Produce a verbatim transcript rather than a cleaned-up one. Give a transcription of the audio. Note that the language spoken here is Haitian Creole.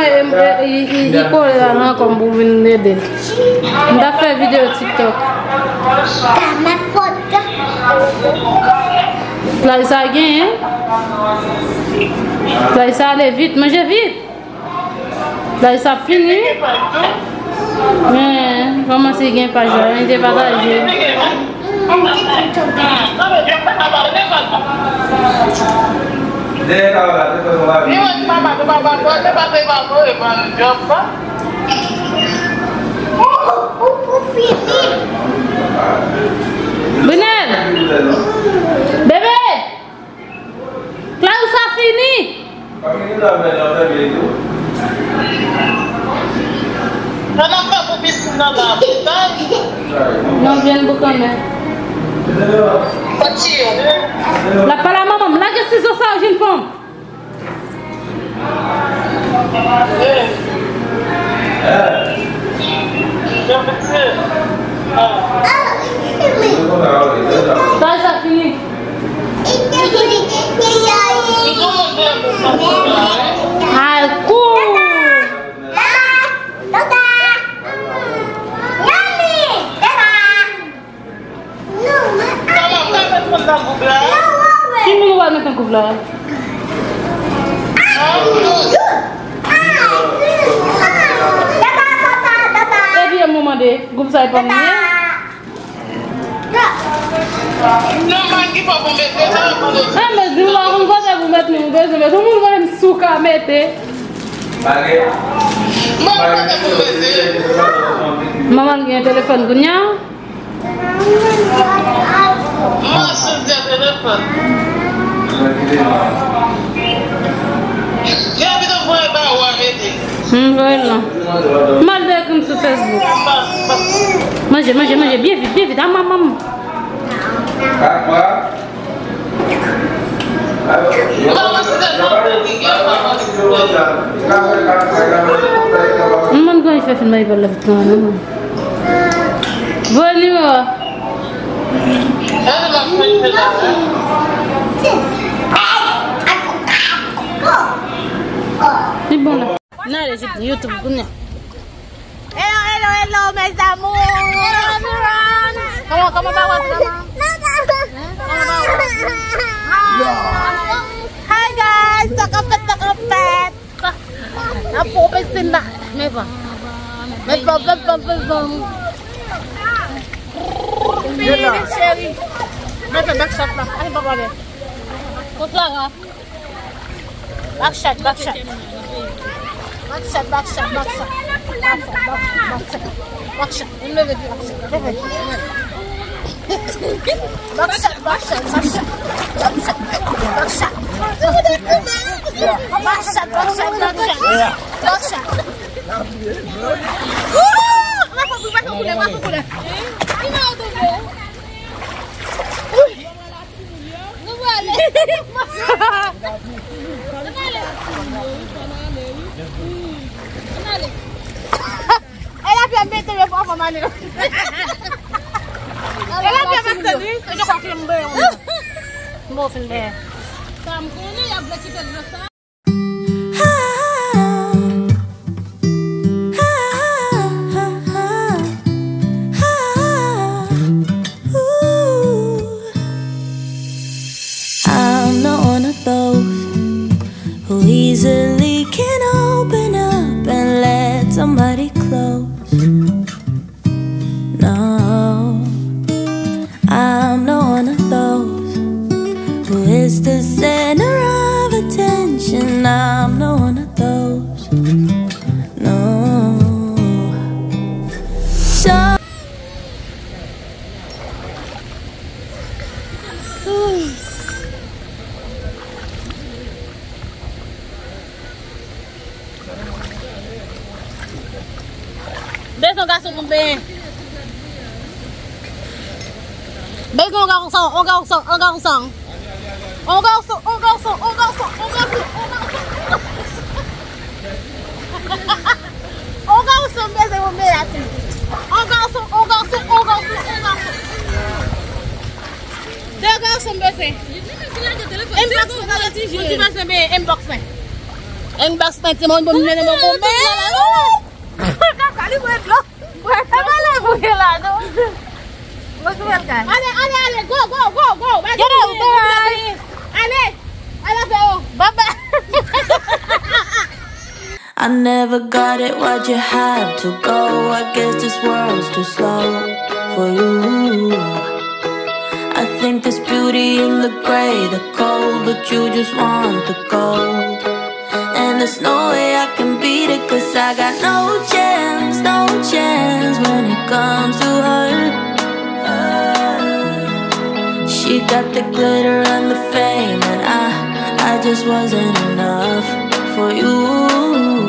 mwen, e, e, e, e, li kole la nan kò m pou vin ede l. M t ap fè videyo TikTok. Larisa genyen. Larisa ale vit, manje vit. Larisa ap fini. Men, kòmanse gen paj la, li te pataje. Brunel! Bebe! Clarissa fini! Sa n ap fè pou pisin nan la, pitan? Non, vyen boukannen. Pati yo. L ap pale a manman m. Lage sizo sa yo, jenn fanm. Sa, sa fini. Ki moun w pral met nan gwoup la? Ebyen, mwen mande, gwoup sa e pa mwen ye? Non, Maggie, fòk ou mete nan pou de. Ah, men di m pa konn kote pou met li, ou bezwen met. Ou moun konnen m sou ka mete. Mwen kote pou mete. Manman l gen telefòn kounye a? Mwen sou di a telefòn. Gen videyo voye ba ou a mete. M voye l lan. M al de ekri m sou Facebook. Manje, manje, manje, byen vit, byen vit. Amwamwam. M konn fè film a, li pa lè vit nan non. Voye nimewo a. Li bon la. N ale sou YouTube kounye a. Hello, hello, hello, mes amours. Kòman, kòman bagay, kòman? Kòman bagay? Hi. Hi, guys, sa k ap fèt, sa k ap fèt? N ap pwofesyonèl. Men pa. Men pa, men pa, men pa. Cheri. Men fè back shot la. Ay, papa, men. Kot la, Raf? Back shot, back shot. Back shot, back shot, back shot. Back shot, back shot, back shot. Back shot. Vin leve pi, back shot. Leve. Back shot, back shot, back shot. Back shot, back shot. Back shot, back shot, back shot. Back shot. Woo! Back shot, back shot, back shot. Nou prale. Ann ale. Ann ale. E lapli ap mete men fò fò m ale. E lapli ap mete wi. E je kwè ke m benyen. M bon fin benyen. Sa m konnen y ap vle kite dlo sa. I'm not one of those who easily can open up and let somebody close. No, I'm not one of those who is the center of attention. I'm not one of those. No. So Bezwen gason pou m benyen. Bezwen yon gason, yon gason, yon gason. Yon gason, yon gason, yon gason, yon gason, yon gason. Yon gason m bezwen pou m benyen ati. Yon gason, yon gason, yon gason, yon gason. De gason m bezwen. Inbox mwen, tande, ti moun ki bezwen benyen, inbox mwen. Inbox mwen, ti moun, pou m mennen mwen pou men. Kaka, li bwè dlo. Bwè dlo. E pa la pou ye la, non. Mwen ki fè l kay. Ale, ale, ale, go, go, go, go. Get out, guys. Ale, ale, ale, ale. Bye bye. I never got it, why'd you have to go? I guess this world's too slow for you. I think there's beauty in the gray, the cold, but you just want the gold. And there's no way I can beat it, 'cause I got no chance, no chance when it comes to her. She got the glitter and the fame, and I, I just wasn't enough for you.